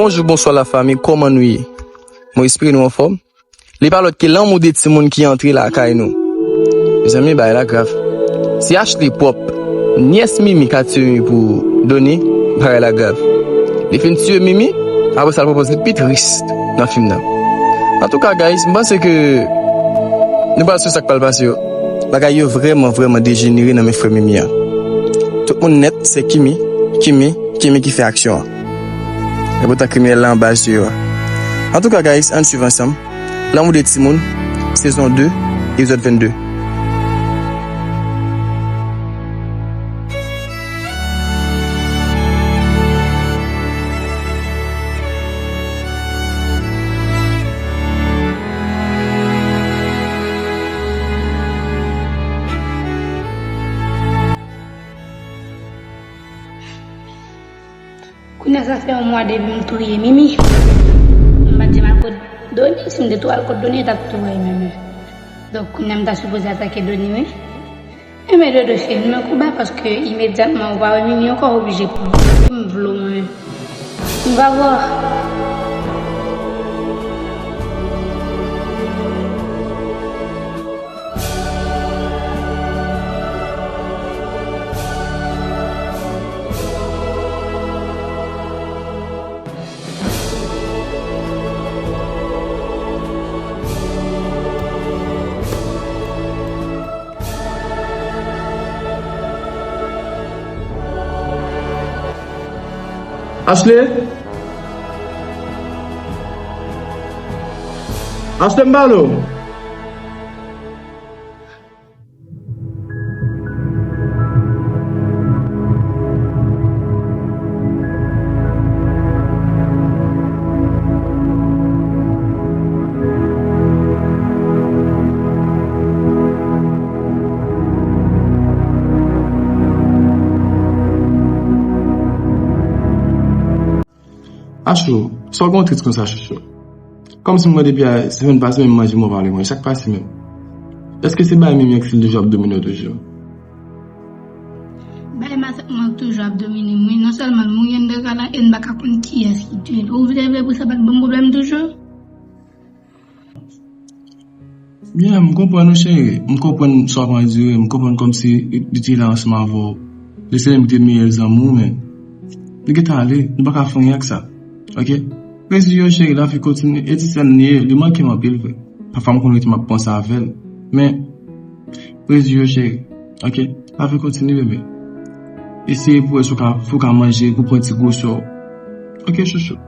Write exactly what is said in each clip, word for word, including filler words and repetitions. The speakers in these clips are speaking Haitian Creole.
Bonjou, bonswa lafanmi, kòman nou ye? Mwen espere nou anfòm. Li pa lòt ke lanmou de timoun ki antre lakay nou. Mezanmi, bagay la grav. Si Ashley pwòp, nyès Mimi ka tiye Mimi pou Donnie, bagay la grav. Li fin tiye Mimi, apre sa l pwopoze pi tris nan fim nan. Antouka, guys, m panse ke nou pral sou sa k pral pase yo. Bagay yo vrèman, vrèman dejenere nan men frè Mimi an. Tout moun nèt, se Kimi, Kimi, Kimi ki fè aksyon an. E poutan kriminèl la anba zye yo a. Antouka, guys, ann swiv ansanm. Lanmou de timoun, sezon de, epizòd vennde. Kounye a sa fè yon mwa depi m touye Mimi. M pa t janm al kot Doni, si m te tou al kot Doni, li t ap touye Mimi. Donk, kounye a m ta sipoze atake Doni, wi. Enben, Dodo cheri, nou nan konba paske imedyatman ou pa wè Mimi ankò, ou oblije pran. M vle w mwen menm. M va wè w. Ashley? Ashley, m pale w. Achou, sa w gen w tris konsa, chouchou? Kòmsi m wè depi a semèn pase menm manje mwen pa vle manje, sa k pase menm? Èske se bagay Mimi ak Sil toujou ap domine w toujou? Bagay masakman toujou ap domine m, wi. Non sèlman l mouri anndan kay la, e n pa ka konn kiyès ki touye l. Ou vle vle pou sa pa t ban m pwoblèm toujou? Byen, m konprann ou, cheri. M konprann sa w ap andire. M konprann kòmsi li te la ansanm avè w. Li se li menm ki te meyè zanmi w, men li gentan ale. Nou pa ka fè anyen ak sa. Oke? Rezi yo, cheri, lavi kontinye. E ti sè m li ye, li manke m anpil vre. Pafwa m konn rete m ap panse avè l. Men, rezi yo, cheri. Oke? Lavi kontinye, bebe. Eseye pou wè si w ka, si w ka manje, pou pran ti gwosè w. Oke, chouchou?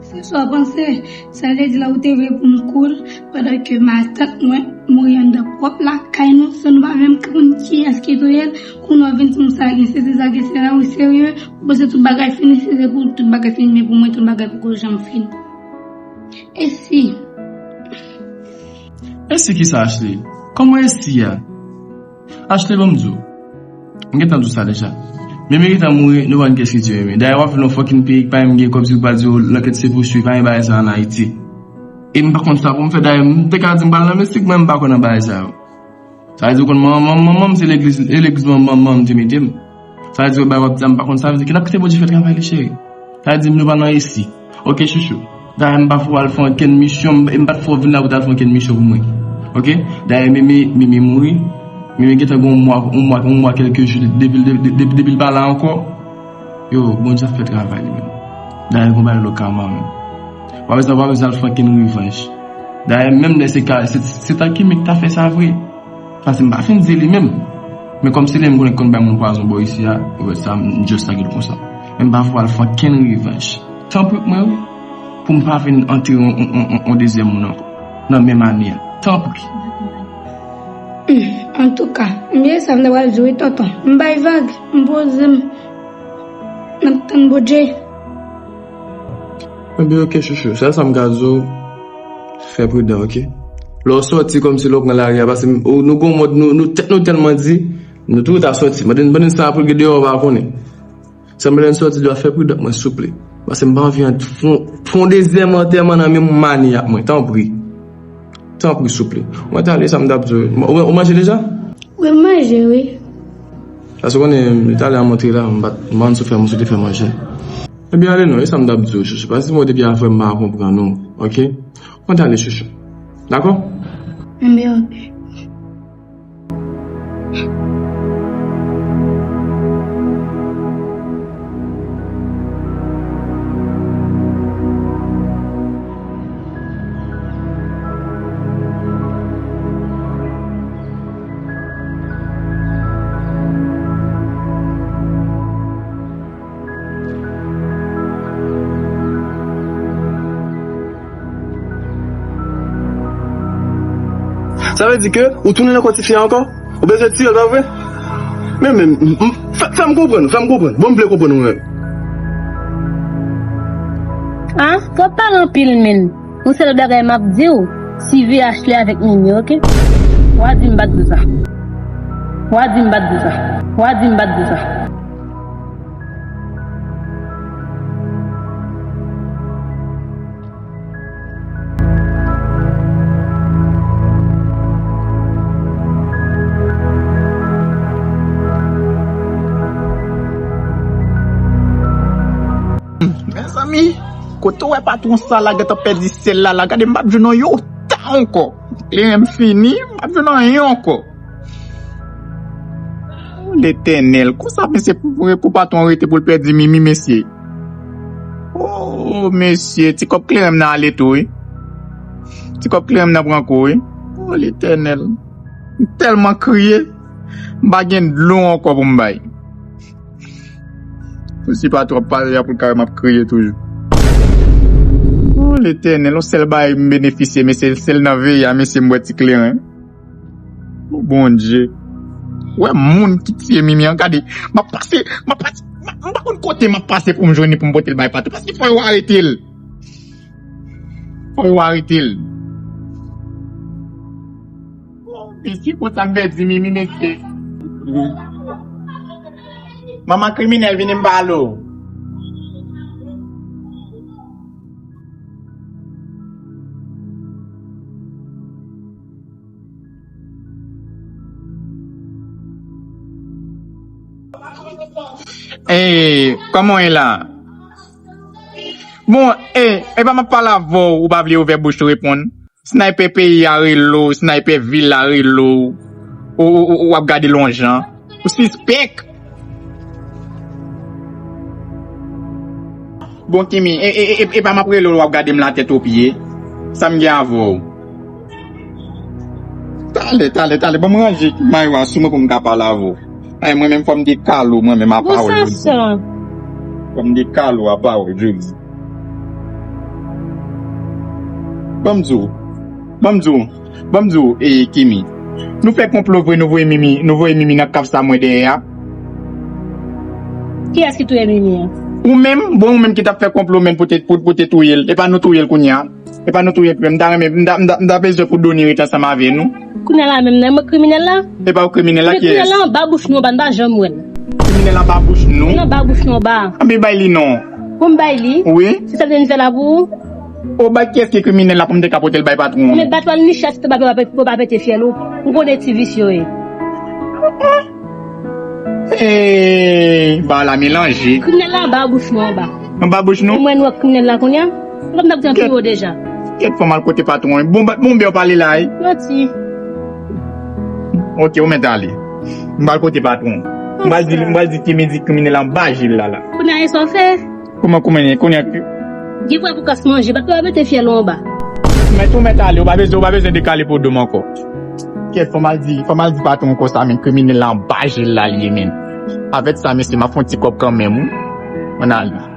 Se sa w panse? Sa vle di la ou te vle pou m koul, pandan ke matant mwen mouri anndan pwòp lakay nou, san nou pa menm konn kiyès ki touye l, kounye a w vin di m sa gen sesi, sa gen sela, ou serye? Ou panse tout bagay fini? Si se pou tout bagay fini, men pou mwen tout bagay poko janm fini. E si? E si kisa, Ashley? Kòman e si a? Ashley, ban m di w. M gentan di w sa deja. Mimi gentan mouri, nou pa konn kiyès ki tiye Mimi. Dayè, w ap vin nan yon fucking peyi ki pa menm gen kòb, si w pa di w lankèt se pouswiv, pa gen bagay sa an Ayiti. E m pa konn sa pou m fè, dayè, m te ka di m pral nan mistik, men m pa kwè nan bagay sa yo. Sa vle di, w konn manman, manman, manman m, se legliz, e legliz manman, manman m te mete m. Sa vle di, bagay w ap di a, m pa konn sa vle di, ki n ap kite Bondye fè travay li, cheri. Sa vle di, nou pa nan esi. Oke, chouchou. Dayè, m pa fè w al fè ankenn misyon, m, m pa t fè w vin la pou w t al fè ankenn misyon pou mwen. Oke? Dayè, Mimi, Mimi mouri. Mimi gentan gen yon mwa, yon mwa, yon mwa kèlke jou depi, depi, depi, depi l pa la ankò. Yo, Bondye ap fè travay li menm. Dayè, gon bagay rele karma menm. W pa bezwen, w pa bezwen al fè ankenn revanj. Dayè, menm lè se ka, se, se ta Kimi ki ta fè sa vre. Paske m pa fin di li menm. Men kòm se li menm konnen konn bay moun pwazon bò isi a, ou wè sa, m just lage l konsa. Men m pa vle al fè ankenn revanj. Tanpri pou mwen, wi. Pou m pa vin antere yon, yon, yon, yon, yon dezyèm moun ankò. Nan menm ane a. Tanpri. Hmm, antouka, m byen sa m ta pral di wi, tonton. M bay vag, m poze m. M ap tann Bondye. Ebyen, oke, chouchou. Sèl sa m ka di w, fè pridan, oke? Lè w sòti kòmsi lè w pran lari a, paske m, ou, nou gon mòd, nou, nou, tèt nou tèlman di, nou toujou ta sòti. Mande, mande n sa pou l gen deyò, w pa konnen. Sa m lè n sòti deyò, fè pridan ak mwen, souple. Paske m pa anvi ant-, fon, fon dezyèm antèman nan menm mani ak mwen, tanpri. Tanpri, souple. Mwen t ale, sa m t ap di w. Ou, ou manje deja? Wi, m manje, wi. Paske w konnen, talè a m antre la, m pa t, m pa konn si w fè, si w te fè manje. Ebyen, ale non, e sa m t ap di w, chouchou. Pase mwen depi a frè m pa konprann ou, oke? Mwen t ale, chouchou. Dakò? Ebyen, oke. Sa vle di ke ou tounen nan kò tifi a ankò? Ou bezwen tiye l, pa vre? Men, men, m, m, fè, fè m konprann, fè m konprann. Bon, m vle konprann ou menm. Ah, twòp pale anpil, menn. Yon sèl bagay m ap di w, siveye Ashley avèk Mimi, oke? W a di m pa t di w sa. W a di m pa t di w sa. W a di m pa t di w sa. Mezanmi, kote w wè patwon sa la gentan pèdi syèl la la? Gade, m p ap jwenn nan yon ta ankò. Kleren m fini, m p ap jwenn anyen ankò. O Letènèl, konsa mesye pou, pou, pou patwon rete pou l pèdi Mimi, mesye. O mesye, ti kòb kleren m nan ale tou, wi. Ti kòb kleren m nan pran kou, wi. O Letènèl, m tèlman kriye, m pa gen dlo ankò pou m bay. Sousi patwon ap pale a pou l ka wè m ap kriye toujou. O Letènèl, yon sèl bagay m benefisye, mesye, se l nan veye a, mesye, m bwè ti kleren. O Bondye. Wè moun ki tiye Mimi an, gade. M ap pase, m ap pase, m ap, m pa konn kote m ap pase pou m jwenn li pou m pote l bay patwon. Paske fò yo arete l. Fò yo arete l. O, mesye, konsa m pèdi Mimi, mesye. Manman kriminèl, vini m pale w. Ey, kòman w ye la? Bon, ey, epa m ap pale avè w, ou pa vle ouvè bouch ou reponn. Snaypè peyi a rele w, snaypè vil la rele w, ou, ou, ou, ou ap gade lonjan. Ou sispèk. Bon, Kimi, e, e, e, e pa m ap rele w, w ap gade m latèt o pye. Sa m gen avè w? Talè, talè, talè, ban m ranje mayo a sou mwen pou m ka pale avè w. Ay, mwen menm fò m dekale w, mwen menm a pawòl jodi. Fò m dekale w a pawòl jodi. Ban m di w, ban m di w, ban m di w, e, Kimi. Nou fè konplo vre, nou voye Mimi, nou voye Mimi nan kaf sa mwen dèyè a. Kiyès ki touye Mimi an? Ou menm, bon, ou menm ki t ap fè konplo menm pou te, pou, pou te touye l. E pa nou touye l kounye a. E pa nou touye l, m ta renmen, m ta, m ta, m ta bezwen pou Doni ret ansanm avè nou. Kounye a la menm, nan mwen kriminèl la? E pa ou kriminèl la, kiyès? Kriminèl la anba bouch nou, anba, n pa janm wè l. Kriminèl anba bouch nou? Nan anba bouch nou, anba. Anben bay li non. Pou m bay li? Wi. Se sa m te vin fè la pou ou? O, bay kiyès ki kriminèl la pou m te ka pote l bay patwon an? Ou met patwon an niche a, se te pa pou pa pete fyèl ou. Ou konnen ti visye w ye. Eey, ba la melanje. Kriminèl la anba bouch nou anba. Anba bouch nou? E mwen nou ak kriminèl la kounye a? Ou konn m t ap di anpil wo deja. Kèt, fò m al kote patwon an. Bon, ba, bon, bè w pale la, wi. Manti. Oke, ou mèt ale. M pral kote patwon. M pral di, m pral di Kimi di kriminèl anba je l la la. Kounye a, e sa w fè? Kòman, kòman, kounye a? Gen vwa pou kas manje, pa t pral mete fyèl ou anba. Mèt ou mèt ale, ou pa bezwen, ou pa bezwen dekale po do m ankò. Kèt, fò m al di, fò m al di patwon konsa, men kriminèl la anba je l la l ye, men. Avèk sa, mesye, m ap fè yon ti kòb kanmenm, wi. Ann ale.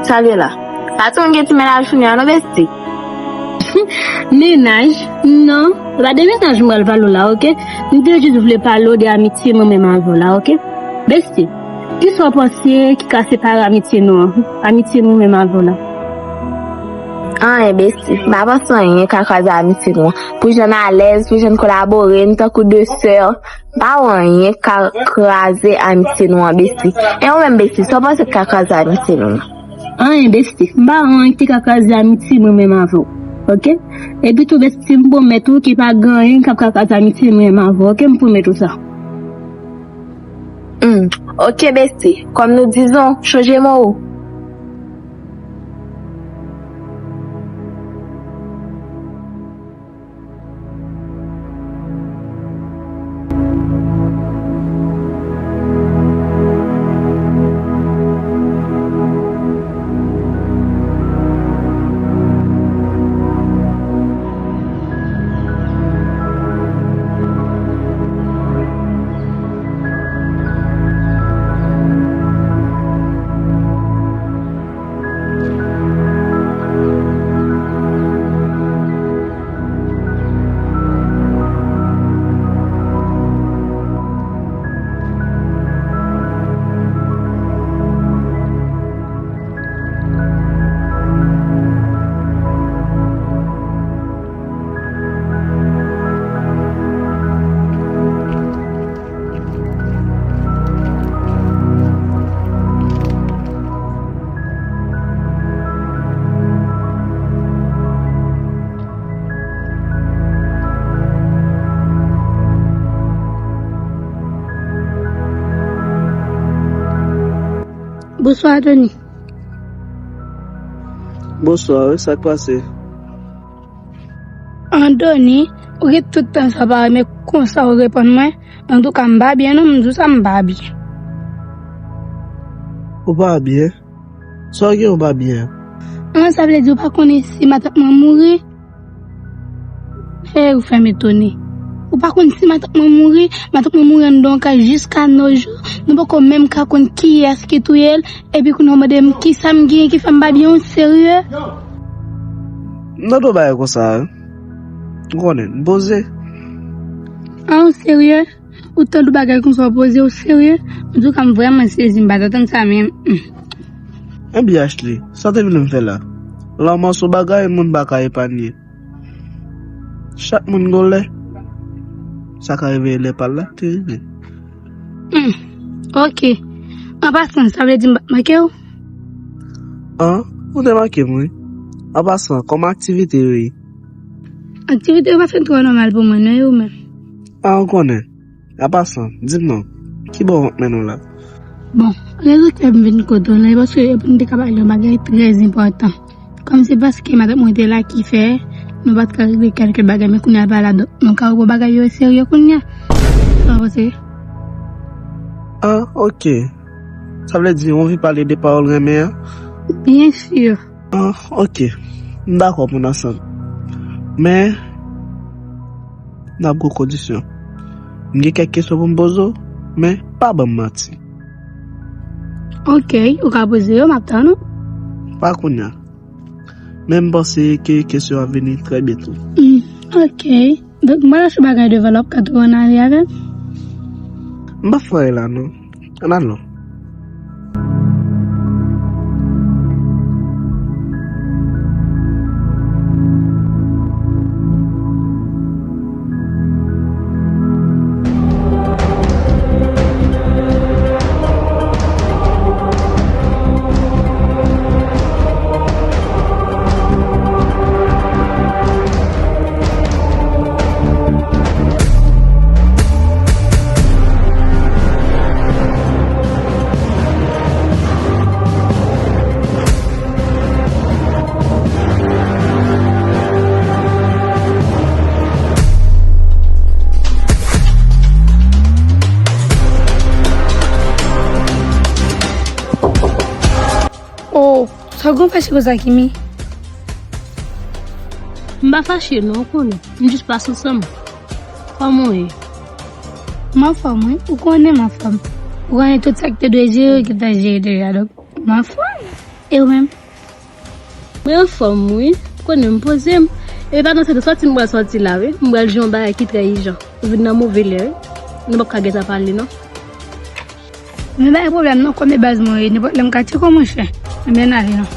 Sa l ye la? Patwon gen ti mennaj kounye a non, besti. Mennaj? Non, e pa de mennaj m pral pale w la, oke? M te jis vle pale w de amitye mwen menm avè w la, oke? Besti, kisa w panse ki ka separe amitye nou an? Amitye mwen menm avè w la. Anyen, besti. M pa panse anyen ka kraze amitye nou an. Pou jan n alèz, pou jan n kolabore, n tankou de sè. M pa wè anyen ka kraze amitye nou an, besti. E ou menm, besti, sa w panse k ka kraze amitye nou an? Anyen, besti. M pa wè anyen ki te ka kraze amitye mwen menm avè w. Oke? Epi tou, besti, m pwomèt ou ke pa gen anyen k ap ka kraze amitye mwen menm avè w. Oke? M pwomèt ou sa. Hmm. Oke, besti. Kòm nou dizon, chanje mo ou. Bonswa, Tony. Bonswa, wi, sa k pase? Antony, ou gen tout tan sa w pa renmen konsa w reponn mwen. Antouka, m pa byen non, m di w sa, m pa byen. Ou pa byen? Sa w gen ou pa byen? An, sa vle di ou pa konnen si matant mwen mouri? Hey, ou fè m etone. Ou pa konn si matant mwen mouri? Matant mwen mouri anndan yon kay jiska no jou. Nou poko menm ka konn kiyès ki touye l. Epi kounye a w mande m kisa m genyen ki fè m pa byen, ou serye? M tande w bagay konsa, wi. Ou konnen, m poze. An, ou serye? Ou tande bagay konsa, w poze, ou serye? Antouka, m vrèman sezi, m pa t atann sa menm. Ebyen, Ashley, sa w te vin fè la? Lanmò se yon bagay moun pa ka epanye. Chak moun gon lè. Sa ka rive lè pa l la, te rive. Hmm, oke. An pasan, sa vle di m pa t manke w? An, ou te manke m, wi. An pasan, kòman aktivite yo ye? Aktivite yo pa fin twò nòmal pou mwen, non, e ou menm? An, ou konnen. An pasan, di m non, ki bò w ap mennen w la? Bon, rezon k fè m vin kote w la, e paske e pou n te ka pale yon bagay trè enpòtan. Kòm se paske matant mwen te la ki fè, nou pa t ka regle kèlke bagay, men kounye a l pa la, donk nou ka repran bagay yo serye kounye a. Sa w panse? Ah, oke. Sa vle di, ou anvi pale de pawòl renmen an? Byen si. Ah, oke. M dakò pou n ansanm. Men, n ap gon kondisyon. M gen kèk kesyon pou m poze w, men pa ban m manti. Oke, ou ka poze yo, m ap tann ou. Pa kounye a. Men m panse ke kesyon an ap vini trè byento. Hmm, oke. Donk, mwen lache bagay devan lòk ka tou ann ale avè m. M pa fè la non. Ann al non. Oh, sa w gen fache konsa, Kimi? M pa fache non, ou konnen. M jis pase ansanm. Kòman w ye? M anfòm, wi. Ou konnen m anfòm. Ou konnen tout sa k te dwe jere, yo gentan jere deja, donk m anfòm. E ou menm? Mwen anfòm, wi. Ou konnen m poze m. E pa nan sèt sòti m pral sòti la, wi. M pral jwe yon bagay ki trè ijan. Ou vin nan move lè, wi. Nou p ap ka gen sa pale, non. Men pa gen pwoblèm, non. Kòm e baz mwen ye, nenpòt lè m ka tcheke w, monchè. Ebyen, n ale, non.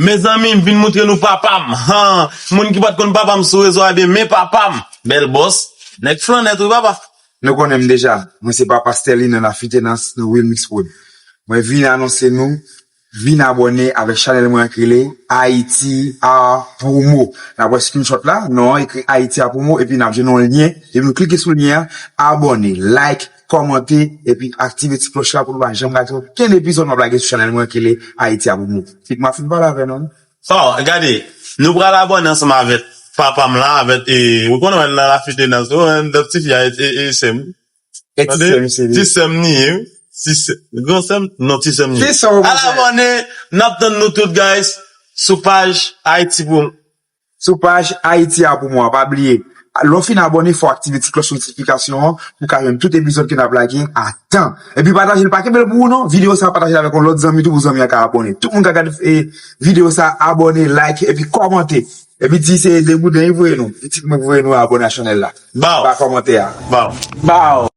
Mezanmi, m vin moutre nou papa m. Han, moun ki pa t konn papa m sou rezo a, ebyen, men papa m. Bèl bòs. Nèg flannèt, wi, papa. Nou konnen m deja. Mwen se papa Sterlin nan Lafitenans nan Wilmix Prod. Mwen vin anonse nou, vin abòne avèk chanèl mwen an ki rele Ayiti a Pwomo. N ap wè screenshot la, non, ekri Ayiti a Pwomo, epi n ap jwenn yon lyen, epi nou klike sou lyen an, abòne, like, kòmante, epi aktive ti klòch la pou nou pa janm rate okenn epizòd m ap lage sou chanèl mwen an ki rele Ayiti a Pwomo. Fik, m ap fin pale avè nou. Oh, gade, nou pral abòne ansanm avèk papa m la, avèk, e, ou konnen wè l nan Lafitenans, ou wè, dòt tifi a, e, e, e, sè m. E ti sè m, se li. Ti sè m li ye, wi. Ti sè, gran sè m, non, ti sè m li ye. Al abòne, n ap tann nou tout, guys, sou paj Ayiti pou. Sou paj Ayiti a Pwomo a, pa bliye. Lè w fin abòne, fò w aktive ti klòch notifikasyon an pou w ka jwenn tout epizòd ke n ap lage a tan. Epi pataje l, pa kenbe l pou ou non. Videyo sa a, pataje l avèk yon lòt zanmi tou pou zanmi an ka abòne. Tout moun ka gade, e, videyo sa a, abòne, like, epi kòmante. Epi di se Degouden ki voye nou. Pitit mwen ki voye nou abòne a chanèl la. Baw. Pa kòmante a. Baw. Baw.